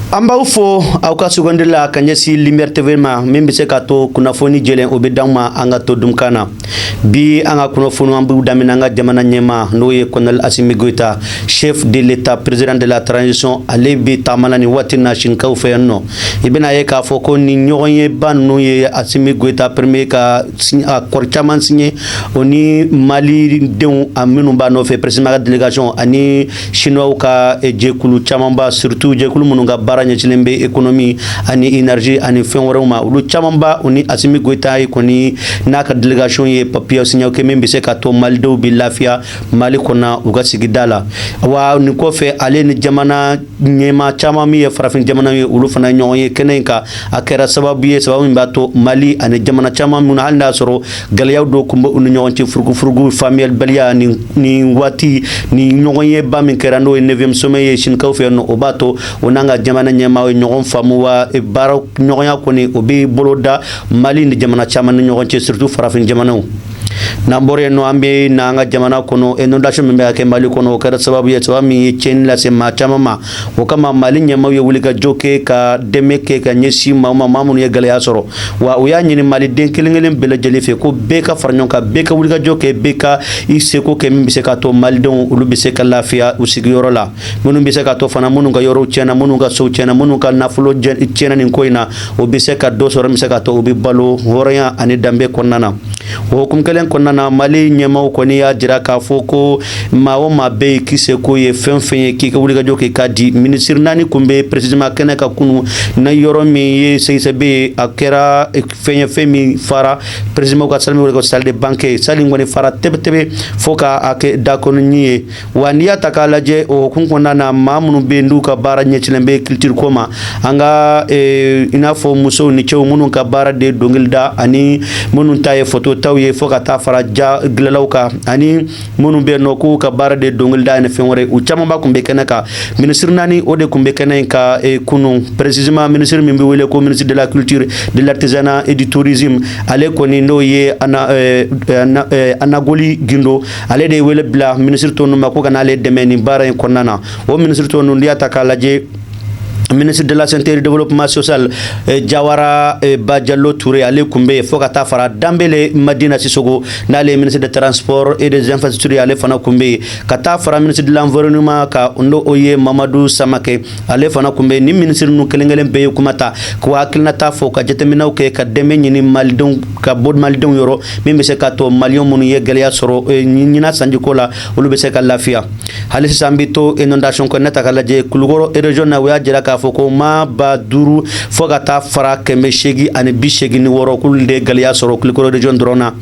An b'aw fo aw ka sugandili la ka ɲɛsin Lumière TV ma, min bɛ se ka to kunnafoni jɛlen o bɛ d'anw ma an ka to dunkan na. Bi, an ka kunnafoni, an b'u daminɛ an ka jamana ɲɛma, n'o ye Colonel Assimi Goïta, chef de l'État, président de la transition. Ale bɛ taama la nin waati na Sinikaw fɛ yan nɔ. I bɛna ye k'a fɔ ko nin ɲɔgɔnyeba ninnu ye Assimi Goïta premier ka accord caman signé, o ni Malidenw a minnu b'a nɔfɛ, président ka délégation ani Chinois ka jɛkulu camanba, surtout jɛkulu minnu ka baara ɲɛsinnen bɛ économie ani énergie ani fɛn wɛrɛw ma, olu camanba, o ni Assimi Goïta ye kɔni n'a ka délégation ye papier signé kɛ min bɛ se ka to Malidenw bɛ lafiya Mali kɔnɔ, u ka sigida la. Wa nin kɔfɛ, ale ni jamana ɲɛmaa caman min ye farafin jamana ye, olu fana ɲɔgɔn ye kɛnɛ in kan. A kɛra sababu ye, sababu min b'a to Mali ani jamana caman minnu, hali n'a y'a sɔrɔ gɛlɛyaw dɔw tun bɛ u ni ɲɔgɔn cɛ, furugufurugu, faamuyalibaliya, nin waati ni ɲɔgɔn ye ba min kɛra, n'o ye neuvième sommet ye Sinikaw fɛ yan nɔ, o b'a to o n'an ka jamana ɲɛmaaw ye ɲɔgɔn faamu. Wa baara ɲɔgɔnya kɔni, o bɛ boloda Mali ni jamana caman ni ɲɔgɔn cɛ, surtout farafin jamanaw. N'an bɔra yen nɔ, an bɛ na an ka jamana kɔnɔ. Inondation min bɛ ka kɛ Mali kɔnɔ, o kɛra sababu ye, sababu min ye tiɲɛni lase maa caman ma. O kama, Mali ɲɛmaaw ye wulikajɔ kɛ ka dɛmɛ kɛ ka ɲɛsin maaw ma, maa minnu ye gɛlɛya sɔrɔ. Wa u y'a ɲini maliden kelen kelen bɛɛ lajɛlen fɛ ko bɛɛ ka fara ɲɔgɔn kan, bɛɛ ka wulikajɔ kɛ, bɛɛ ka i seko kɛ min bɛ se ka to malidenw olu bɛ se ka lafiya u sigiyɔrɔ la, minnu bɛ se ka to fana, minnu ka yɔrɔw tiɲɛna, minnu ka sow tiɲɛna, minnu ka nafolo tiɲɛna nin ko in na, o bɛ se ka dɔ sɔrɔ min bɛ se ka to u bɛ balo hɔrɔnya ani danbe kɔnɔna na. O hukumu kelen kɔnɔna na, Mali ɲɛmaaw kɔni y'a jira k'a fɔ ko maa o maa bɛ yen k'i seko ye fɛn fɛn ye, k'i ka wulikajɔ kɛ k'a di. Minisiri naani kun bɛ précisément kɛnɛ ka kunu na, yɔrɔ min ye CICB ye. A kɛra fɛn ye, fɛn min fara précisément ka salle min wele ko salle de banquet, salle in kɔni fara tɛbɛtɛbɛ fo k'a kɛ dakɔnɔni ye. Wa n'i y'a ta k'a lajɛ, o hukumu kɔnɔna na, maa minnu bɛ yen n'u ka baara ɲɛsinnen bɛ culture ko ma, an ka i n'a fɔ musow ni cɛw minnu ka baara de ye dɔnkili da, ani minnu ta ye photo taw ye, fo ka taa fara ja dilanlaw kan, ani minnu bɛ yen nɔ k'u ka baara de dɔnkili da ani fɛn wɛrɛ, u camanba tun bɛ kɛnɛ kan. Minisiri naani, o de tun bɛ kɛnɛ in kan kunun. Précisément, minisiri min bɛ wele ko ministre de la Culture, de l'Artisanat et du Tourisme, ale kɔni, n'o ye Anagoli Gindo, ale de ye wele bila minisiri tɔ ninnu ma ko ka n'ale dɛmɛ nin baara in kɔnɔna na. O minisiri tɔ ninnu, n'i y'a ta k'a lajɛ, ministre de la Santé et du Développement social, Jawara Badiallo Touré, ale tun bɛ yen, fo ka taa fara Danbele Madina Sisoko, n'ale ye ministre des Transports et des Infrastructures, ale fana tun bɛ yen, ka taa fara ministre de l'Environnement kan, n'o o ye Mamadu Samakɛ, ale fana tun bɛ yen. Ni ministre ninnu kelen kelen bɛɛ ye kuma ta k'u hakilinata fɔ, ka jateminɛw kɛ, ka dɛmɛ ɲini malidenw ka bɔ malidenw yɔrɔ, min bɛ se ka to maliyɛn minnu ye gɛlɛya sɔrɔ ɲinan sanjiko la, olu bɛ se ka lafiya. Hali sisan, an bɛ to inondation kɔ. Ne ta ka lajɛ Kulukɔrɔ région na, u y'a jira k'a fɔ ko maa 5000 fo ka taa fara 886, k'olu de gɛlɛya sɔrɔ Kulukɔrɔ région dɔrɔn na.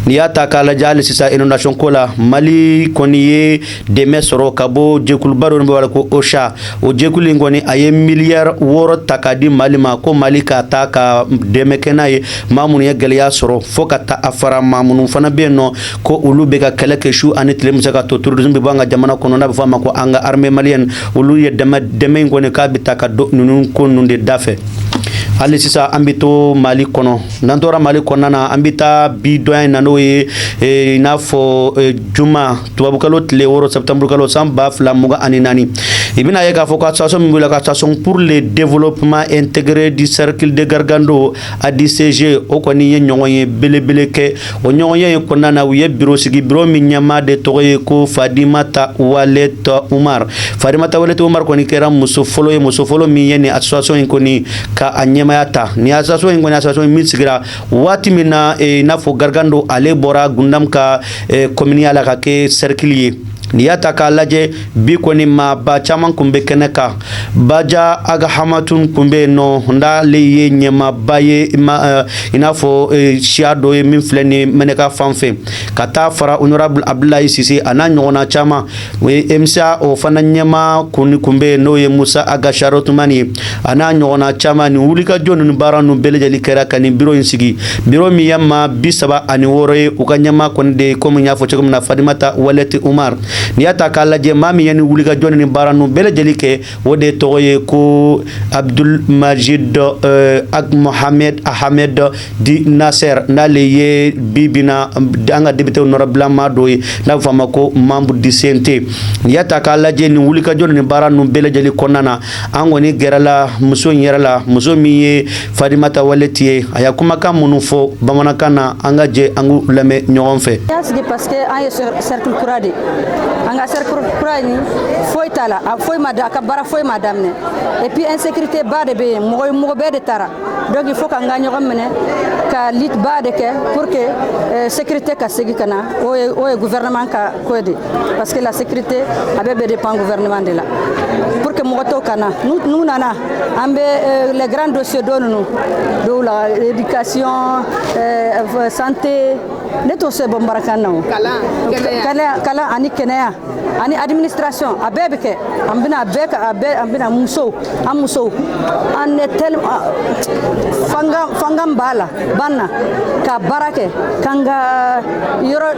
N'i y'a ta k'a lajɛ, hali sisan inondation ko la, Mali kɔni ye dɛmɛ sɔrɔ ka bɔ jɛkuluba dɔ bɛ wele ko OCHA. O jɛkulu in kɔni, a ye miliyari 6 ta k'a di Mali ma, ko Mali ka taa ka dɛmɛ kɛ n'a ye maa minnu ye gɛlɛya sɔrɔ, fo ka taa a fara maa minnu fana bɛ yen nɔ ko olu bɛ ka kɛlɛ kɛ su ani tile, bɛ se ka to terrorisme bɛ bɔ an ka jamana kɔnɔ, n'a bɛ fɔ a ma ko an ka armée malienne. Olu ye dɛmɛ, dɛmɛ in kɔni, k'a bɛ taa ka don ninnu ko ninnu de da fɛ. Hali sisan, an bɛ to Mali kɔnɔ. N'an tora Mali kɔnɔna na, an bɛ taa bi dɔnya in na, n'o ye i n'a fɔ juma, tubabukalo tile 6, septembre kalo, san 2024. I bɛna ye k'a fɔ ko association min wele ko Association pour le développement intégré du cercle de Gargando, ADCG, o kɔni ye ɲɔgɔn ye belebele kɛ. O ɲɔgɔn ye in kɔnɔna na, u ye bureau sigi, bureau min ɲɛmaa de tɔgɔ ye ko Fadimata Waleta Umar. Fadimata Waleta Umar kɔni kɛra muso fɔlɔ ye, muso fɔlɔ min ye nin association in kɔni ka a ɲɛmaya ta. Nin association in kɔni, association min sigira waati min na, i n'a fɔ Gargando, ale bɔra Gundam ka commune la ka kɛ cercle ye. N'i y'a ta k'a lajɛ, bi kɔni, maaba caman kun bɛ kɛnɛ kan. Baja Aga Hamatun kun bɛ yen nɔ, n'ale ye ɲɛmaaba ye, i n'a fɔ siya dɔ ye min filɛ nin Mɛnɛka fan fɛ, ka taa fara honorable Abdoulaye Sise, a n'a ɲɔgɔnna caman. O ye MCA, o fana ɲɛmaa kun kun bɛ yen, n'o ye Musa Aga Sarotumani ye, a n'a ɲɔgɔnna caman. Nin wulikajɔ ninnu, baara ninnu bɛɛ lajɛlen kɛra ka nin bureau in sigi, bureau min ye maa 36 ye. U ka ɲɛmaa kɔni de ye, komi n y'a fɔ cogo min na, Fadimata Walɛti Umar. N'i y'a ta k'a lajɛ, maa min ye ni wulikajɔ ni baara ninnu bɛɛ lajɛlen kɛ, o de tɔgɔ ye ko Abdul Majid Ag Mohamed Ahmed Di Nasser, n'ale ye bi bi na an ka député nɔrɔbilama dɔ ye, n'a bɛ fɔ a ma ko membre du CNT. N'i y'a ta k'a lajɛ, nin wulikajɔ ni baara ninnu bɛɛ lajɛlen kɔnɔna na, an kɔni gɛrɛla muso in yɛrɛ la, muso min ye Fadimata Waleti ye. A y'a kumakan minnu fɔ bamanankan na, an ka jɛ an k'u lamɛn ɲɔgɔn fɛ. Y'a sigi parce que an ye cercle kura de, an ka cercle kura in, foyi t'a la, a foyi ma da, a ka baara foyi ma daminɛ. Et puis insécurité ba de bɛ yen, mɔgɔ mɔgɔ bɛɛ de taara. Donc il faut k'an ka ɲɔgɔn minɛ ka lutte ba de kɛ pour que sécurité ka segin ka na. O ye gouvernement ka ko de, parce que la sécurité a bɛɛ bɛ dépend gouvernement de la, pour que mɔgɔ tɔw ka na. N'u nana, an bɛ les grands dossiers dɔ ninnu dɔw la, éducation, santé, ne t'o se bambarakan na o. Kalan. Kalan ani kɛnɛya ani administration, a bɛɛ bɛ kɛ. An bɛna a bɛɛ a bɛɛ, an bɛna musow, an musow, an est tellement fanga, fanga b'a la ban na ka baara kɛ, k'an ka yɔrɔ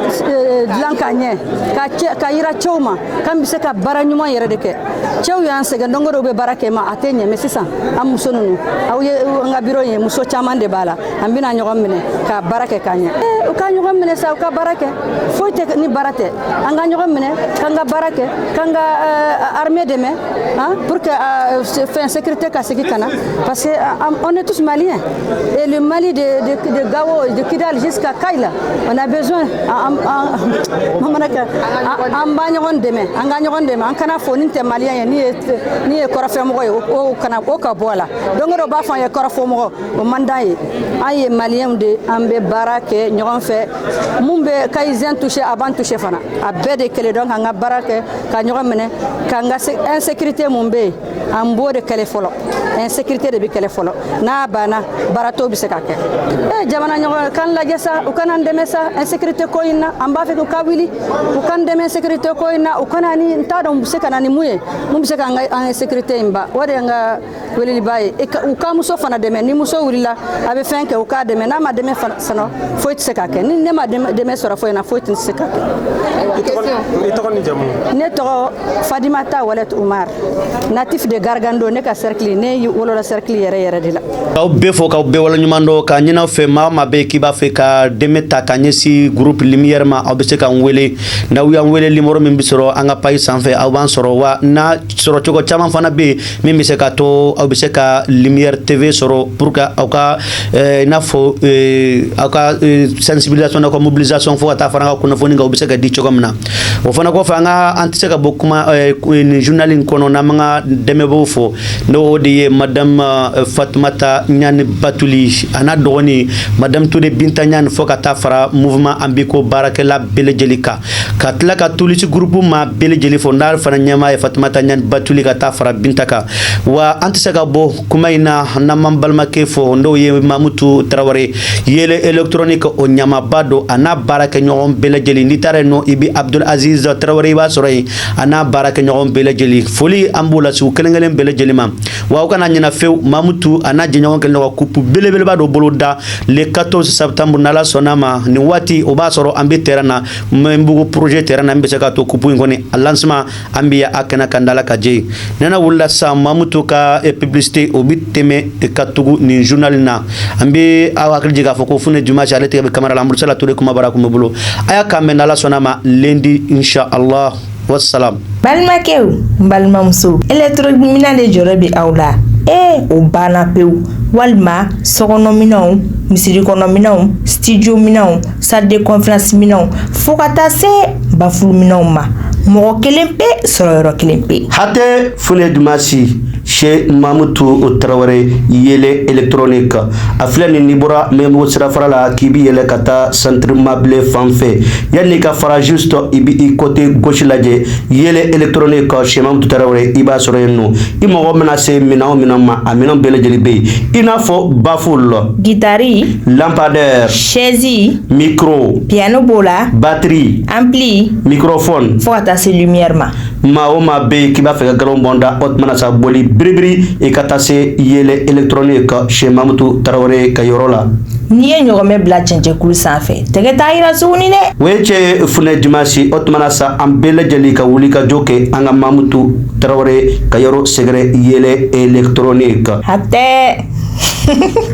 dilan ka ɲɛ, ka cɛ ka yira cɛw ma k'an bɛ se ka baara ɲuman yɛrɛ de kɛ. Cɛw y'an sɛgɛn, don o don bɛ baara kɛ ma, a tɛ ɲɛ. Mais sisan, an muso ninnu, aw ye an ka bureau ye, muso caman de b'a la. An bɛna ɲɔgɔn minɛ ka baara kɛ k'a ɲɛ. U ka ɲɔgɔn minɛ sa, u ka baara kɛ. Foyi tɛ ni baara tɛ. An ka ɲɔgɔn minɛ k'an ka baara kɛ, k'an ka armée dɛmɛ, hein, pour que fɛn sécurité ka segin ka na, parce que on est tous maliens et le Mali de Gao, de Kidal jusqu'à Kayes, on a besoin an b'a ɲɔgɔn dɛmɛ, an ka ɲɔgɔn dɛmɛ. An kana fɔ nin tɛ malien ye, ni ye kɔrɔfɛmɔgɔ ye, o kana o ka bɔ a la. Don o don b'a fɔ an ye kɔrɔfɔmɔgɔ, o man d'an ye. An ye malienw de, an bɛ baara kɛ ɲɔgɔn fɛ. Mun bɛ Kayesien touché, a b'an touché fana, a bɛɛ de kelen. Donc an ka baara kɛ ka ɲɔgɔn minɛ k'an ka insécurité mun bɛ yen, an b'o de kɛlɛ fɔlɔ. Insécurité de bɛ kɛlɛ fɔlɔ, n'a banna, baara tɔw bɛ se ka kɛ. Jamana ɲɔgɔn k'an lajɛ sa, u kana an dɛmɛ sa insécurité ko in na. An b'a fɛ k'u ka wuli, u k'an dɛmɛ insécurité ko in na. U kana ni n t'a dɔn u bɛ se ka na ni mun ye, mun bɛ se k'an ka insécurité in ban. O de ye n ka weleliba ye. U ka muso fana dɛmɛ. Ni muso wulila, a bɛ fɛn kɛ, u k'a dɛmɛ. N'a ma dɛmɛ fana, foyi tɛ se ka kɛ. Ni ne ma dɛmɛ sɔrɔ foyi na, foyi tɛ se ka kɛ. I tɔgɔ ni jamu? Ne tɔgɔ Fadimata Walet Umar, natif de Gargando. Ne ka cercle, ne wolola cercle yɛrɛ yɛrɛ de la. K'aw bɛɛ fo, k'aw bɛɛ waleɲuman dɔn, k'a ɲini aw fɛ, maa o maa bɛ k'i b'a fɛ ka dɛmɛ ta ka ɲɛsin groupe Lumière ma, aw bɛ se k'an wele. N'aw y'an wele, numéro min bɛ sɔrɔ an ka page sanfɛ, aw b'an sɔrɔ. Wa n'a sɔrɔ cogo caman fana bɛ yen min bɛ se ka to aw bɛ se ka Lumière TV sɔrɔ, pour que aw ka i n'a fɔ aw ka sensibilisation n'aw ka mobilisation, fo ka taa fara an ka kunnafoni kan, o bɛ se ka di cogo min na. O fana kɔfɛ, an ka an tɛ se ka bɔ kuma nin journal in kɔnɔ n'an m'an ka dɛmɛbaaw fɔ, n'o de ye madame Fatumata Ɲani Batuli, a n'a dɔgɔnin madame Ture Binta Ɲani, fo ka taa fara mouvement Ambiko baarakɛla bɛɛ lajɛlen kan, ka tila ka Tulisi groupe ma bɛɛ lajɛlen fo, n'a fana ɲɛmaa ye Fatumata Ɲani Batuli, ka taa fara Binta kan. Wa an tɛ se ka bɔ kuma in na n'an m'an balimakɛ fɔ, n'o ye Mamutu Tarawele, Yele électronique, o ɲamaba don, a n'a baarakɛɲɔgɔn bɛɛ lajɛlen. N'i taara yen nɔ, i bɛ Abdul Aziz Tarawele, i b'a sɔrɔ yen, a n'a baarakɛɲɔgɔn bɛɛ lajɛlen. Foli an b'o lase u kelen kelen bɛɛ lajɛlen ma. Wa aw kana ɲina fewu, Mamutu a n'a jɛɲɔgɔn kɛlen don ka coupe belebeleba dɔ bolo da le 14 septembre, n'Ala sɔnna ma. Nin waati o b'a sɔrɔ an bɛ terrain na, Mɛnbugu projet terrain na, min bɛ se ka to coupe in kɔni a lancement, an bɛ a kɛnɛ kan d'Ala ka jɛ ye. Nɛnɛ wulila sisan, Mamutu ka publicité, o bɛ tɛmɛ ka tugu nin journal na. An bɛ aw hakili jigin k'a fɔ ko Fune Dimanche, ale tigɛ bɛ kamara la. Murusala Ture, kuma bara kun bɛ bolo. A y'a kan mɛn, n'Ala sɔnna ma, lundi, inshallah. Wassalam. Balimakɛw, n balimamuso, électronique de jɔrɔ bɛ aw la. Ee, o banna pewu. Walima sokɔnɔminɛnw, misiri kɔnɔminɛnw, studio minɛnw, salle de conférence minɛnw, fo ka taa se baffle minɛnw ma, mɔgɔ kelen pe sɔrɔ yɔrɔ kelen pe. Hatɛ, Fune Dimanche, chez Mamutu Tarawele, Yele électronique. A filɛ nin, n'i bɔra Mɛnbugu sirafara la k'i bi yɛlɛ ka taa centre mabile fan fɛ, yanni ka fara, juste i bi i côté gauche lajɛ, Yele électronique chez Mamutu Tarawele, i b'a sɔrɔ yen nɔ. I mago mana se minɛn o minɛn ma, a minɛn bɛɛ lajɛlen bɛ yen, i n'a fɔ baffle, guitare, lampadaire, chaise, micro, piano b'o la, batterie, ampli, microphone, fo ka taa se lumière ma. Maa o maa bɛ yen k'i b'a fɛ ka galon bɔn da, o tuma na sa, boli biribiri, i ka taa se Yele électronique chez Mamutu Tarawele ka yɔrɔ la. N'i ye ɲɔgɔmɛ bila cɛncɛnkulu sanfɛ, tɛgɛ t'a yira tuguni dɛ. O ye cɛ funɛ dimanche. O tumana sa, an bɛɛ lajɛlen ka wuli ka jɔ kɛ an ka Mamutu Tarawele ka yɔrɔ sɛgɛrɛ Yɛlɛ Électronique. A tɛ.